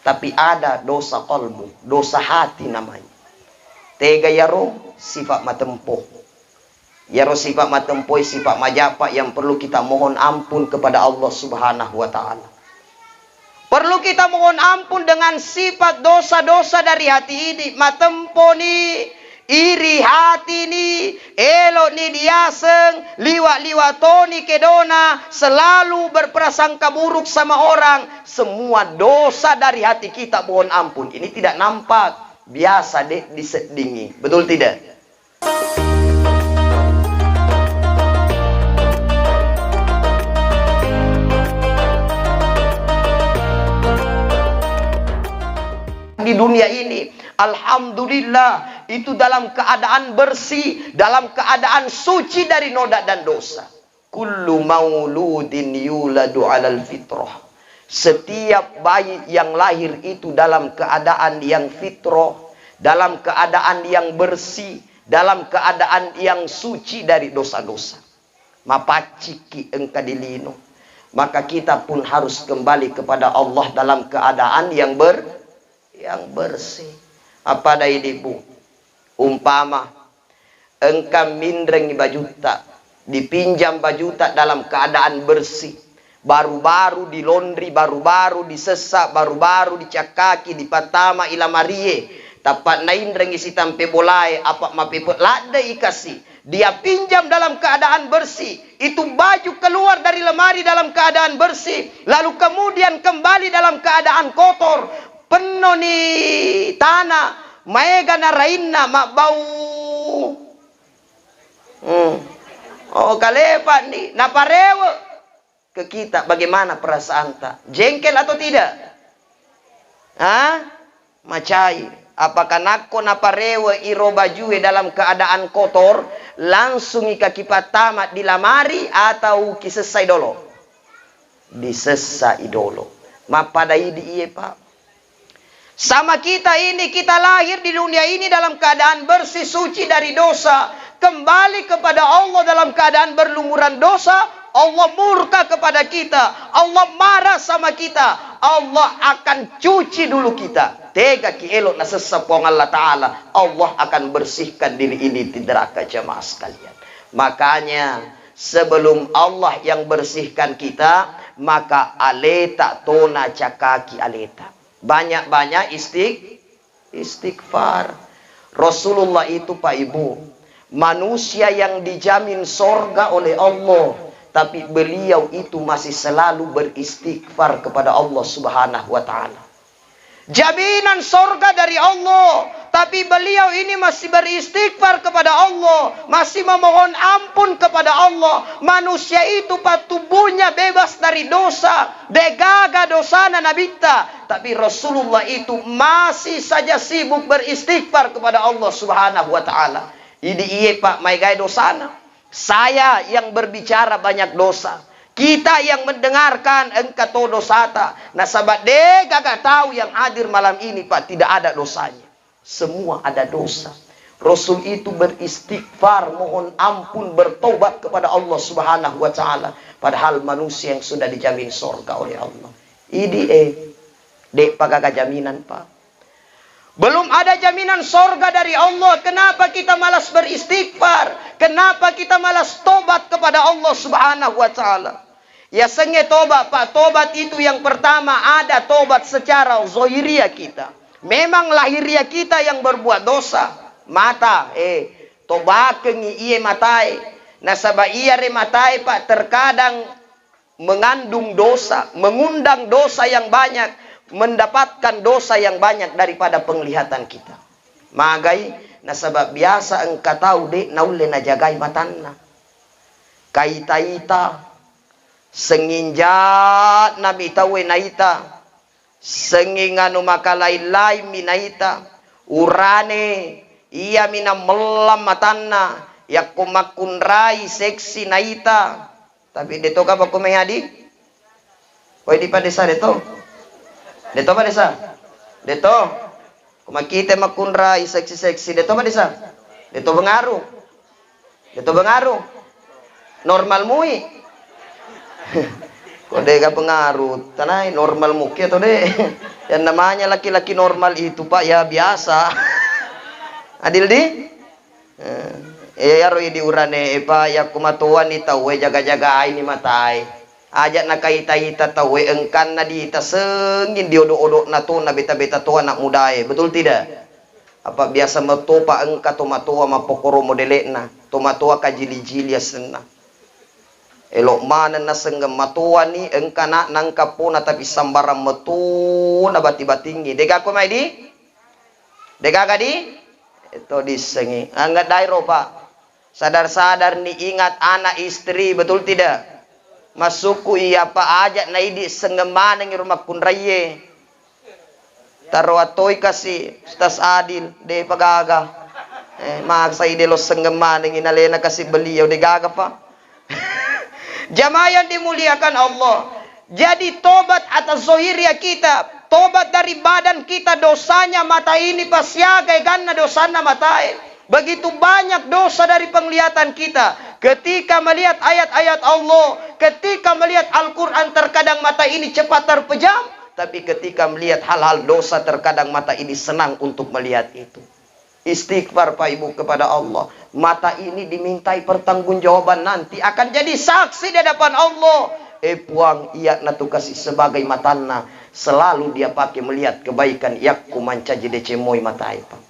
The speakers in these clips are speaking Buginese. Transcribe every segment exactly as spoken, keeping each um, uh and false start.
Tapi ada dosa qalbu, dosa hati namanya. Tega iyaro? Sifat matempo. Iyaro sifat matempoe sifat majapa yang perlu kita mohon ampun kepada Allah Subhanahu wa Ta'ala. Perlu kita mohon ampun dengan sifat dosa-dosa dari hati ini. Matemponi, iri hatini, eloni diaseng, liwa-liwa toni kedona, selalu berprasangka buruk sama orang. Semua dosa dari hati kita mohon ampun. Ini tidak nampak, biasa de' diseddingi. Betul tidak? Di dunia ini, alhamdulillah, itu dalam keadaan bersih, dalam keadaan suci dari noda dan dosa. Kullu mauludin yuladu alal fitrah. Setiap bayi yang lahir itu dalam keadaan yang fitrah, dalam keadaan yang bersih, dalam keadaan yang suci dari dosa-dosa. Mapacciki engka di lino. Maka kita pun harus kembali kepada Allah dalam keadaan yang ber-, yang bersih. Apa dai, Ibu? Umpama, engka minrengi bajutta, dipinjam bajuta dalam keadaan bersih, baru-baru dilonri, baru-baru disessa, baru-baru dicakkaki, dipattama i lamarie, tappa nainrengi sitampe bolae, apa mapepe ladde i kasi, dia pinjam dalam keadaan bersih, itu baju keluar dari lemari dalam keadaan bersih, lalu kemudian kembali dalam keadaan kotor, pennoni tanah, maega narainna, mabbau. Hmm. Oh, kalepa ni, naparewe ke kita, bagaimana perasaanta? Jengkel atau tidak? Hah? Macai. Apakah nakko naparewe iro bajue dalam keadaan kotor, langsung ika kipattama di lamari atau kisessai dolo? Disessai dolo. Mappada idi iye, Pak. Sama kita ini, kita lahir di dunia ini dalam keadaan bersih, suci dari dosa. Kembali kepada Allah dalam keadaan berlumuran dosa, Allah murka kepada kita, Allah marah sama kita, Allah akan cuci dulu kita. Tega ki elo nasessa Puang Allah Ta'ala, Allah akan bersihkan diri ini di neraka, jamaah sekalian. Makanya, sebelum Allah yang bersihkan kita, maka aleta tona cakaki aleta. Banyak-banyak istig-, istighfar. Rasulullah itu, Pak Ibu, manusia yang dijamin sorga oleh Allah, tapi beliau itu masih selalu beristighfar kepada Allah Subhanahu wa Ta'ala. Jaminan sorga dari Allah, tapi beliau ini masih beristighfar kepada Allah, masih memohon ampun kepada Allah. Manusia itu, Pak, tubuhnya bebas dari dosa, degaga dosana nabitta, tapi Rasulullah itu masih saja sibuk beristighfar kepada Allah Subhanahu wa Ta'ala. Idi iye, Pak, maegae dosana. Saya yang berbicara banyak dosa. Kita yang mendengarkan engka to dosata. Nasaba degaga tau yang hadir malam ini, Pak, tidak ada dosanya. Semua ada dosa. Rasul itu beristighfar, mohon ampun, bertobat kepada Allah Subhanahu wa Ta'ala. Padahal manusia yang sudah dijamin sorga oleh Allah. Idi, eh, de'pa gaga jaminan, Pak. Belum ada jaminan sorga dari Allah. Kenapa kita malas beristighfar? Kenapa kita malas tobat kepada Allah Subhanahu wa Ta'ala? Yasengnge tobat, Pak. Tobat itu yang pertama ada tobat secara zahiriah kita. Memang lahiriah kita yang berbuat dosa. Mata, eh, tobakengngi iye matae. Nasaba iyare matae, Pak, terkadang mengandung dosa, mengundang dosa yang banyak, mendapatkan dosa yang banyak daripada penglihatan kita. Magai, nasaba biasa engka tau de naulle najagai matanna. Kaita-ita, senginja'na mi tauwe naita, senging anu makalain-lain mi naita, urane, iyami namellang matanna, yakko makkunrai seksi naita, tapi deto kapa ko mai adi? Wai di padesa deto? Deto padesa? Deto? Ko makita makkunrai seksi-seksi deto padesa? Deto bengaru? Deto bengaru? Normal mui? Ko de' ga pengaruh, tanai normal muke atau de'? Yang namanya laki-laki normal itu, Pak, ya biasa. Adil di? Eh, iyaro idi urane, Pak, yakko matoani tauwe jaga-jaga aini matae. Aja nakaita-ita tauwe engkanna diita senging diodo-odona to, nabeta-beta to anak mudae. Betul tidak? Apa biasa metopa engka tomatoa mappokoro modele'na, tomatoa kajili-jili asenna. Elo maneng nasengngeng matoani, engka ana'na, engka pona, tapi sambarang meto nabati-batingngi. De'ga ko mai di? De'gaga di? To dissengngi. Angngeddai ro, Pak. Sadar-sadar ni, ingat anak istri, betul tidak? Maksudku iya, Pak, aja naidi sengngeng manengngi ro makkunraie. Taroa toi kasi Ustaz Adil, de' pa gaga. Eh, maksa ide lo sengngeng manengngi nalena kasi beliau, de' gaga, Pak. Jamaah yang dimuliakan Allah. Jadi tobat atas zohiria kita, tobat dari badan kita, dosanya mata ini, Pak, siaga eganna dosanna matae. Begitu banyak dosa dari penglihatan kita. Ketika melihat ayat-ayat Allah, ketika melihat Al-Quran, terkadang mata ini cepat terpejam, tapi ketika melihat hal-hal dosa, terkadang mata ini senang untuk melihat itu. Istighfar, Pak Ibu, kepada Allah. Mata ini dimintai pertanggungjawaban, nanti akan jadi saksi di hadapan Allah. Eh, Puang, iya natu kasi sebagai matanna, selalu dia pakai melihat kebaikan, yakku mancaji deceng moi matae, Pak.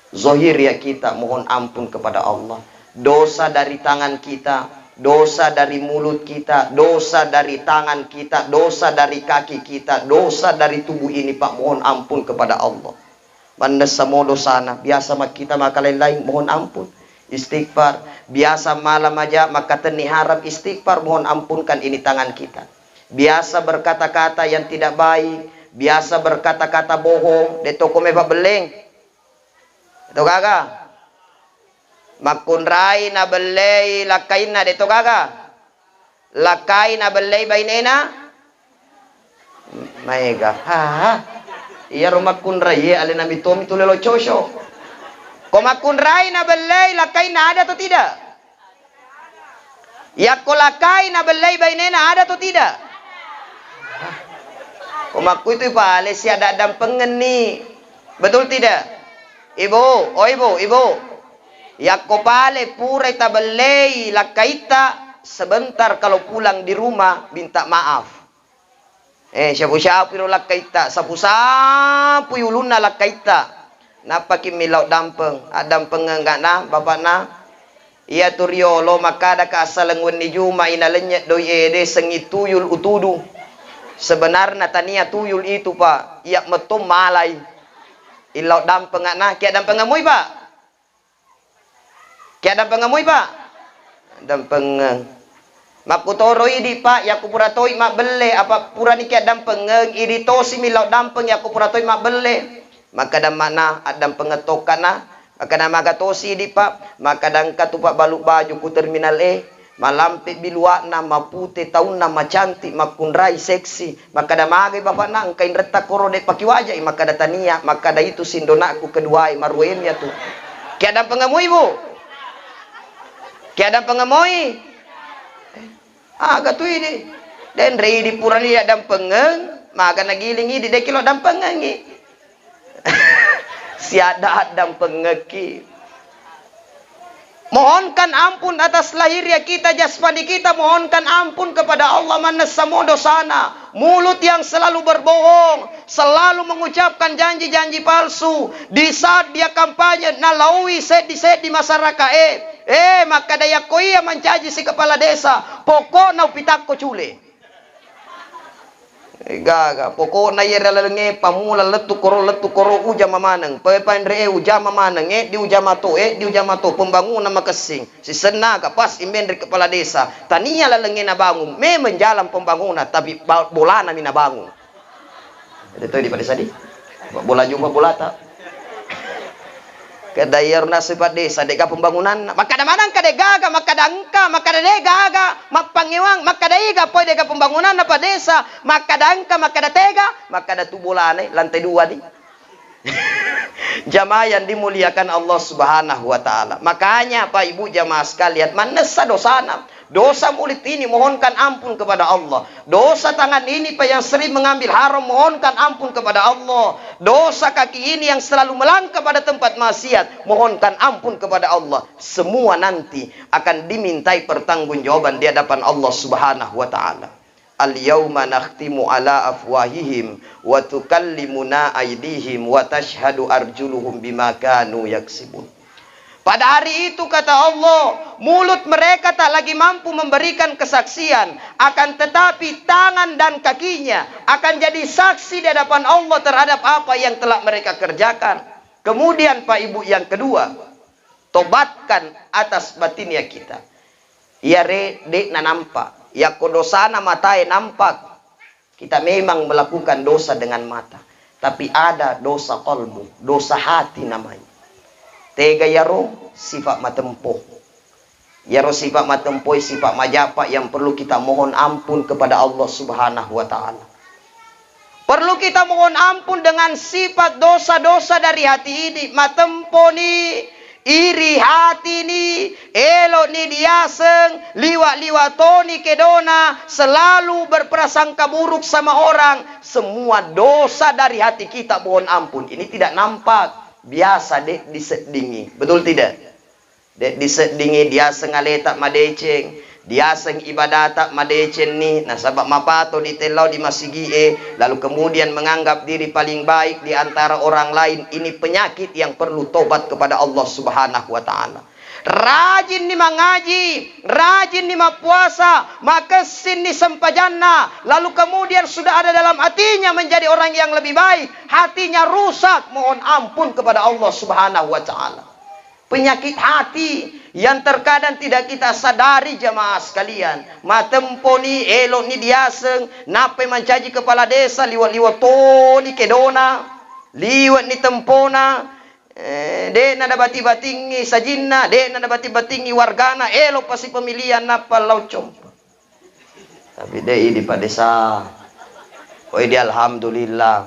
Zohiria kita mohon ampun kepada Allah. Dosa dari tangan kita, dosa dari mulut kita, dosa dari tangan kita, dosa dari kaki kita, dosa dari tubuh ini, Pak, mohon ampun kepada Allah. Mannessa mo dosana, biasa makkita makalaing-laing, mohon ampun, istighfar. Biasa mala maja, makkatenni haram, istighfar, mohon ampunkan ini tangan kita. Biasa berkata-kata yang tidak baik, biasa berkata-kata bohong, de' to ko mai pabbelleng. De' to gaga. Makkunrai nabellei lakkainna, de' to gaga. Lakkai nabellei bainena, maega. Ha, ha. Iyaro makkunrai, ye, alena mitomi tu lelo cocok. Ko makkunrai nabellei lakkainna, ada atau tidak? Yakko lakkai nabellei bainena, ada atau tidak? Ko makkuitui pale siadda-addampengenni. Betul tidak? Ibu, oh ibu, ibu. Yakko pale purai tabellei lakkaitta, sebentar kalau pulang di rumah minta maaf. Eh, syapu-syapui ro lakkaitta, sapu-sapui ulunna lakkaitta. Nappaki millau dampeng, addampengeng gana bapakna. Iyatu riolo makkadaka assaleng wenni Juma'i nalennye doi ede sengngi tuyul utudu. Sebenarna tania tuyul itu, Pak. Iya mettong malai. Illau dampengana, kiaddampengeng moi, Pak? Kiaddampengeng moi, Pak? Dampengeng. Makkutoro idi, Pak, yakko pura toi mabbelle, apa purani kiaddampengeng, idi tosi millau dampeng yakko pura toi mabbelle. Makkada mana addampengeng tokkana, makkada maga tosi idi, Pak, makkada engka tu, Pak, balu baju ku terminal e, malampe bilua'na, mapute taunna, macantik, makkunrai, seksi. Makkada magai bapakna, engka inretta koro de' pakiwajai? Makkada tania, makkada itu sindonakku keduae, maruemi atu. Kiaddampengeng moi, Bu? Kiaddampengeng moi? Aga tu idi? Denre idi purani addampengeng, maga nagiling idi, de' kilo dampengengi. Siadda addampengekki. Mohonkan ampun atas lahiriah kita, jasmani kita, mohonkan ampun kepada Allah, mannessa mo dosana. Mulut yang selalu berbohong, selalu mengucapkan janji-janji palsu. Di saat dia kampanye, nalaoi seddi-seddi masyarakat e. Eh, makkada yakko iya mancaji si kepala desa, pokokna upitakko cule. Eh, gaga. Pokokna iya ri lalengnge, pammula lettu koro, lettu koro, ujama maneng. Pe-, paenre e, ujama maneng. Eh, di ujama to, eh, di ujama to. Pembangunan makessing. Sisenna aga pas imbenri kepala desa. Tania lalengnge nabangun. Memang jalan pembangunan, tapi ba-, bolana mi nabangun. Ada to di pada sadi? Bola jumpa bolata. Kada iyaro naseng pa desa, de'ga pembangunanna. Makkada maneng ka de'gaga, makkada engka, makkada de'gaga, mappangewang, makkada iga poi de'ga pembangunanna pa desa, makkada engka, makkada tega, makkada tu bolana lantai dua di. Jamaah yang dimuliakan Allah Subhanahu wa Ta'ala. Makanya, Pak Ibu jamaah sekalian, mannessa dosana. Dosa mulut ini, mohonkan ampun kepada Allah. Dosa tangan ini, Pak, yang sering mengambil haram, mohonkan ampun kepada Allah. Dosa kaki ini yang selalu melangkah pada tempat maksiat, mohonkan ampun kepada Allah. Semua nanti akan dimintai pertanggungjawaban di hadapan Allah Subhanahu wa Ta'ala. Al-yauma nakhtimu ala afwahihim wa tukallimuna aidihim wa tashhadu arjuluhum bima kanu yaksibun. Pada hari itu, kata Allah, mulut mereka tak lagi mampu memberikan kesaksian, akan tetapi tangan dan kakinya akan jadi saksi di hadapan Allah terhadap apa yang telah mereka kerjakan. Kemudian, Pak Ibu, yang kedua, tobatkan atas batinnya kita. Iyare de'na nampak. Yakko dosana matae nampak, kita memang melakukan dosa dengan mata. Tapi ada dosa qalbu, dosa hati namanya. Tega iyaro sifat matempo. Iyaro sifat matempoi, sifat majapa yang perlu kita mohon ampun kepada Allah Subhanahu wa Ta'ala. Perlu kita mohon ampun dengan sifat dosa-dosa dari hati ini. Matemponi, iri hatini, eloni diaseng, liwa-liwa toni kedona, selalu berprasangka buruk sama orang. Semua dosa dari hati kita mohon ampun. Ini tidak nampak, biasa de' diseddingi. Betul tidak? De' diseddingi, diaseng aleta madeceng, diaseng ibadata madecenni, nasaba mapato ditellau di masigi'e, lalu kemudian menganggap diri paling baik di antara orang lain. Ini penyakit yang perlu tobat kepada Allah Subhanahu wa Ta'ala. Rajinni mangaji, rajinni mappuasa, makessinni sempajanna, lalu kemudian sudah ada dalam hatinya menjadi orang yang lebih baik, hatinya rusak, mohon ampun kepada Allah Subhanahu wa Ta'ala. Penyakit hati yang terkadang tidak kita sadari, jamaah sekalian. Matemponi, eloni diaseng, nappai mancaji kepala desa, liwa-liwa toni kedona, liwani tempona, eh, de'na nabati-batingi sajinna, de'na nabati-batingi wargana, elo pasi pemilihan nappa lao compa. Tapi de' idi Pak Desa. Koi di alhamdulillah.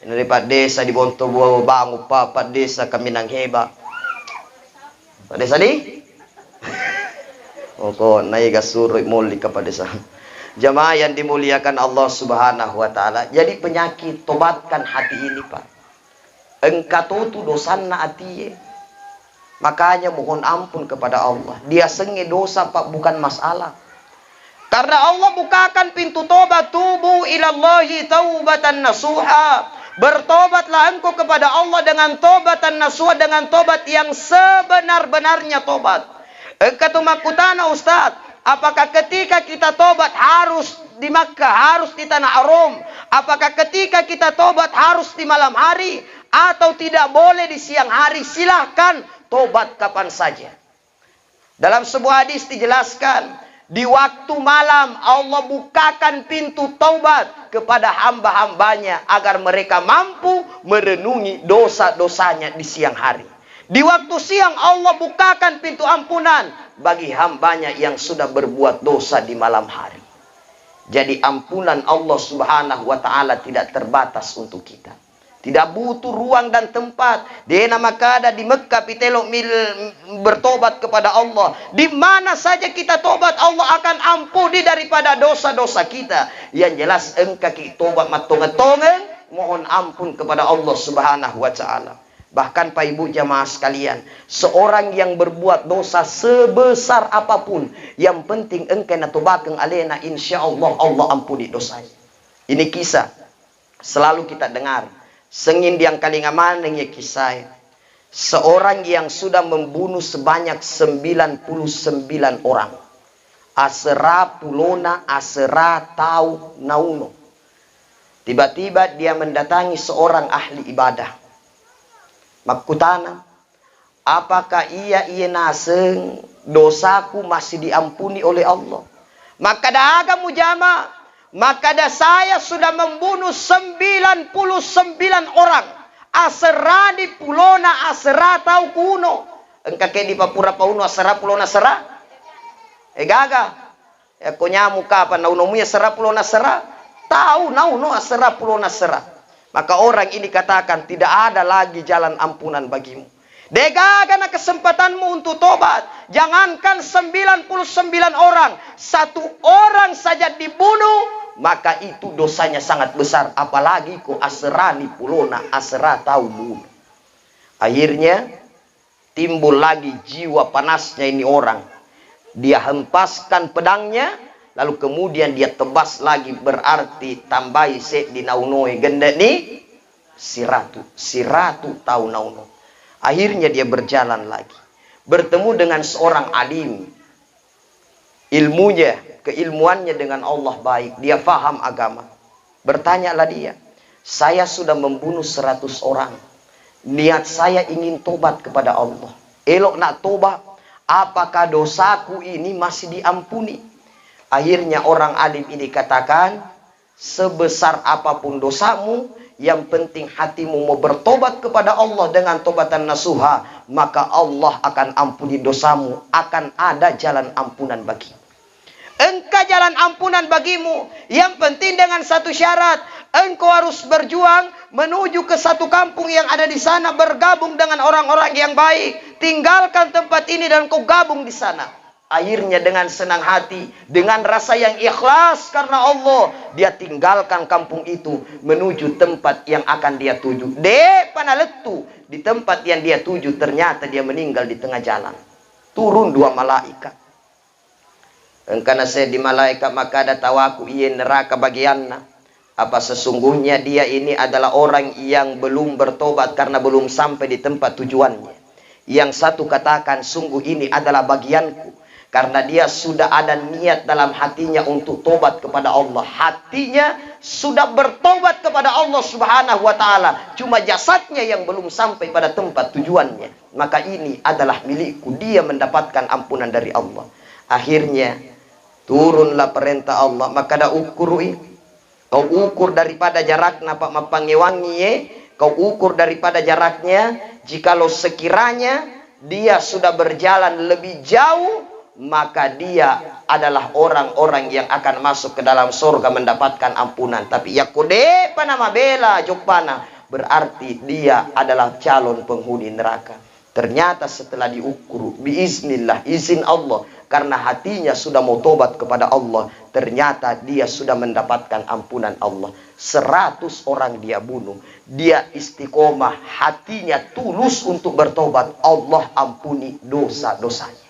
Ini di Pak Desa di Bonto Bo-, Bangu, Pak, Pak Desa Kaminang Heba. Pak Desa di? Pokokna iga suroi molli ka Pak Desa. Jamaah yang dimuliakan Allah Subhanahu wa Ta'ala. Jadi penyakit, tobatkan hati ini, Pak. Engka totu dosanna atie. Makanya mohon ampun kepada Allah. Diasengnge dosa, Pak, bukan masalah. Karena Allah bukakan pintu tobat, "Tubu ilallahi taubatan nasuha." Bertobatlah engkau kepada Allah dengan tobatan nasuha, dengan tobat yang sebenar-benarnya tobat. Engka tu makkutana, Ustaz, apakah ketika kita tobat harus di Makkah, harus di tanah haram? Apakah ketika kita tobat harus di malam hari atau tidak boleh di siang hari? Silahkan tobat kapan saja. Dalam sebuah hadis dijelaskan, di waktu malam Allah bukakan pintu taubat kepada hamba-hambanya agar mereka mampu merenungi dosa-dosanya di siang hari. Di waktu siang Allah bukakan pintu ampunan bagi hambanya yang sudah berbuat dosa di malam hari. Jadi ampunan Allah Subhanahu wa Ta'ala tidak terbatas untuk kita. Tidak butuh ruang dan tempat. De' namakkada di Mekka pi telo mil bertobat kepada Allah. Di mana saja kita tobat, Allah akan ampuni daripada dosa-dosa kita. Yang jelas engkaki tobat mattongeng-tongeng, mohon ampun kepada Allah Subhanahu wa Ta'ala. Bahkan, Pak Ibu jamaah sekalian, seorang yang berbuat dosa sebesar apapun, yang penting engka natobakeng alena, insya Allah, Allah ampuni dosanya. Ini kisah selalu kita dengar. Senging diangkalinga maneng ya kisah. Seorang yang sudah membunuh sebanyak sembilan puluh sembilan orang. Asera pulona asera tau nauno. Tiba-tiba dia mendatangi seorang ahli ibadah. Makkutana, "Apakah iya, iya naseng dosaku masih diampuni oleh Allah?" Makkada, "Aga mujama?" Makkada, "Saya sudah membunuh sembilan puluh sembilan orang. Aserani pulona asera tau kuno." Engka ke di papura pauno asera pulona asera? Eh, gaga. Yakko nyamu kapang nauno muya asera pulona asera? Tau nauno asera pulona asera. Maka orang ini katakan, "Tidak ada lagi jalan ampunan bagimu. Degaga na kesempatanmu untuk tobat. Jangankan sembilan puluh sembilan orang, satu orang saja dibunuh, maka itu dosanya sangat besar. Apalagi ko aserani pulona, asera tau bunuh. Akhirnya, timbul lagi jiwa panasnya ini orang. Dia hempaskan pedangnya, lalu kemudian dia tebas lagi, berarti tambahi seddi naunoe, gende ni siratu, siratu tau nauno. Akhirnya dia berjalan lagi. Bertemu dengan seorang alim. Ilmunya, keilmuannya dengan Allah baik, dia faham agama. Bertanyalah dia, "Saya sudah membunuh seratus orang. Niat saya ingin tobat kepada Allah. Elok nak tobat, apakah dosaku ini masih diampuni?" Akhirnya orang alim ini katakan, "Sebesar apapun dosamu, yang penting hatimu mau bertobat kepada Allah dengan tobatan nasuha, maka Allah akan ampuni dosamu, akan ada jalan ampunan bagi." Engka jalan ampunan bagimu. Yang penting dengan satu syarat, engkau harus berjuang menuju ke satu kampung yang ada di sana, bergabung dengan orang-orang yang baik. Tinggalkan tempat ini dan kau gabung di sana. Akhirnya dengan senang hati, dengan rasa yang ikhlas karena Allah, dia tinggalkan kampung itu menuju tempat yang akan dia tuju. De'pa nalettu di tempat yang dia tuju, ternyata dia meninggal di tengah jalan. Turun dua malaikat. Engkana seddi malaeka makkada, "Tawaku iye neraka bagianna. Apa sesungguhnya dia ini adalah orang yang belum bertobat karena belum sampai di tempat tujuannya." Yang satu katakan, "Sungguh ini adalah bagianku, karena dia sudah ada niat dalam hatinya untuk tobat kepada Allah. Hatinya sudah bertobat kepada Allah Subhanahu wa Ta'ala, cuma jasadnya yang belum sampai pada tempat tujuannya. Maka ini adalah milikku, dia mendapatkan ampunan dari Allah." Akhirnya, turunlah perintah Allah, makkada, "Ukkurui, kau ukur daripada jarakna, Pak, mappangewangi ye, kau ukur daripada jaraknya, jikalau sekiranya dia sudah berjalan lebih jauh, maka dia adalah orang-orang yang akan masuk ke dalam surga mendapatkan ampunan. Tapi yakko de'pa namabela joppana, berarti dia adalah calon penghuni neraka." Ternyata setelah diukuru, biiznillah, izin Allah, karena hatinya sudah mau tobat kepada Allah, ternyata dia sudah mendapatkan ampunan Allah. Seratus orang dia bunuh, dia istiqomah, hatinya tulus untuk bertobat, Allah ampuni dosa-dosanya.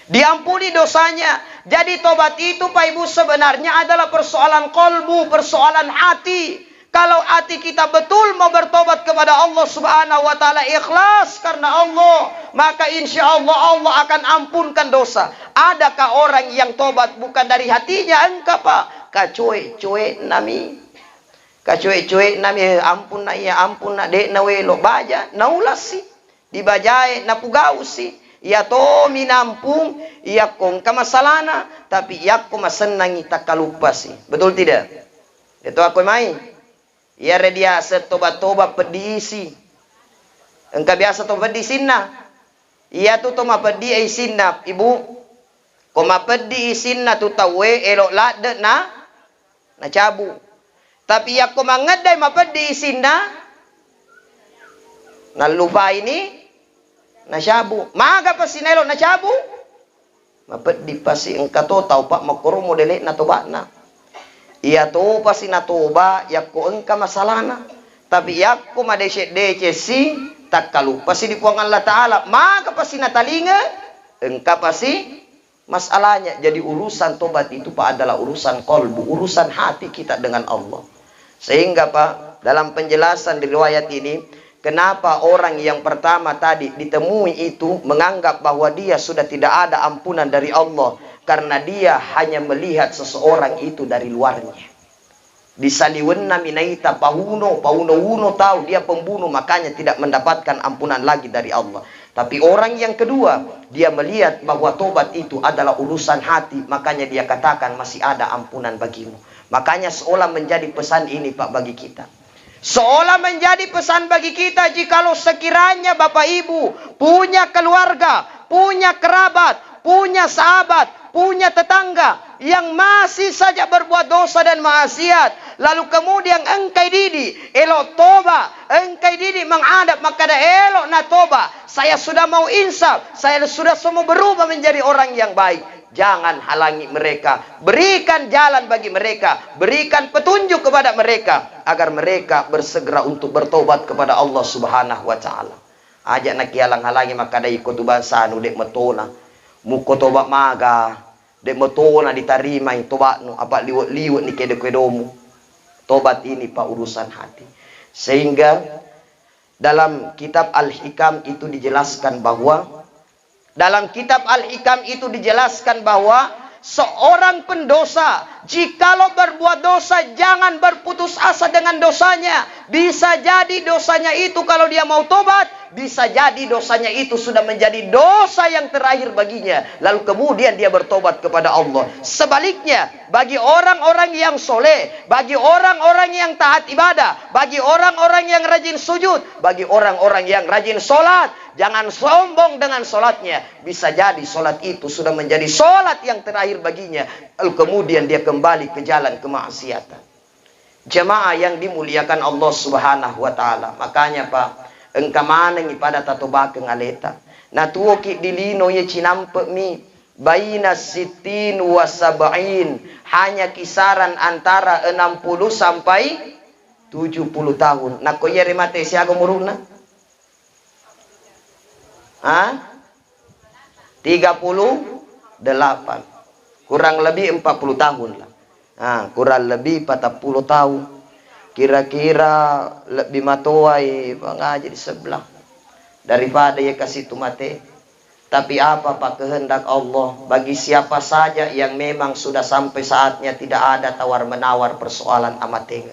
Diampuni dosanya. Jadi tobat itu, Pak Ibu, sebenarnya adalah persoalan kolbu, persoalan hati. Kalau hati kita betul mau bertobat kepada Allah Subhanahu wa Ta'ala, ikhlas karena Allah, maka insya Allah, Allah akan ampunkan dosa. Adakah orang yang tobat bukan dari hatinya? Engka, Pak. Kacoe-coe nami. Kacoe-coe nami, "Eh, ampun na iya, ampun na, de' nawelo baja." Naulasi. Dibajae napugausi. Iya tomi nampung, iyakko engka masalana, tapi iyakko masennangi takkaluppasi. Betul tidak? Itu aku mai. Iyare diaseng toba-toba peddi isi. Engka biasa to peddi isinna. Iyatu to mapeddi isinna, Ibu. Ko mapeddi isinna tu tauwe, elo ladde na nacabu. Tapi yakko mangeddai mapeddi isinna, nallupaini nacabu. Maga pasi naelo nacabu? Mapeddi pasi engka to tau, Pak, makkoro modele'na toba'na. Iya to pasi natoba yakko engka masalana. Tapi yakko madeceng-deceng si, takkalupasi di Puang Allah Ta'ala. Maga pasi natalinga? Engka pasi masalahnya. Jadi urusan tobat itu, Pak, adalah urusan kolbu, urusan hati kita dengan Allah. Sehingga, Pak, dalam penjelasan di riwayat ini, kenapa orang yang pertama tadi ditemui itu menganggap bahwa dia sudah tidak ada ampunan dari Allah? Karena dia hanya melihat seseorang itu dari luarnya. Disaliwenna mi naita pauno, pauno-uno tau, dia pembunuh, makanya tidak mendapatkan ampunan lagi dari Allah. Tapi orang yang kedua, dia melihat bahwa tobat itu adalah urusan hati, makanya dia katakan, "Masih ada ampunan bagimu." Makanya seolah menjadi pesan ini, Pak, bagi kita. Seolah menjadi pesan bagi kita, jikalau sekiranya Bapak Ibu punya keluarga, punya kerabat, punya sahabat, punya tetangga yang masih saja berbuat dosa dan maksiat, lalu kemudian engkai didi, elo toba, engkai didi menghadap, makkada elo na toba, saya sudah mau insaf, saya sudah semua berubah menjadi orang yang baik. Jangan halangi mereka, berikan jalan bagi mereka, berikan petunjuk kepada mereka, agar mereka bersegera untuk bertobat kepada Allah Subhanahu wa Ta'ala. Aja nakialang-halangi makkada iko tu bangsanu, dek metona. Mukko tobat maga, dek metona ditarimai tobatnu, apa liwet-liwet ni kedo-kedomu. Tobat ini, Pak, urusan hati. Sehingga dalam kitab Al-Hikam itu dijelaskan bahwa, dalam kitab Al-Hikam itu dijelaskan bahwa seorang pendosa, jikalau berbuat dosa, jangan berputus asa dengan dosanya. Bisa jadi dosanya itu, kalau dia mau tobat, bisa jadi dosanya itu sudah menjadi dosa yang terakhir baginya. Lalu kemudian dia bertobat kepada Allah. Sebaliknya, bagi orang-orang yang soleh, bagi orang-orang yang taat ibadah, bagi orang-orang yang rajin sujud, bagi orang-orang yang rajin sholat, jangan sombong dengan sholatnya. Bisa jadi sholat itu sudah menjadi sholat yang terakhir baginya, lalu kemudian dia kembali ke jalan kemaksiatan. Jamaah yang dimuliakan Allah Subhanahu wa Ta'ala, makanya, Pak, engka manengi pada tatobakeng aleta. Natuoki di lino ye cinampe'mi, baina sittin wa sab'in, hanya kisaran antara enam puluh sampai tujuh puluh tahun. Nakko iyare mate, siaga umuruna? Ha? Tiga puluh delapan. Kurang lebih empat puluh tahun lah. Ha, kurang lebih empat puluh tahun. Kira-kira lebih matoai pangaji di sebelah daripada ye kasi tu mate. Tapi apa, Pak, kehendak Allah? Bagi siapa saja yang memang sudah sampai saatnya, tidak ada tawar-menawar persoalan amatengeng.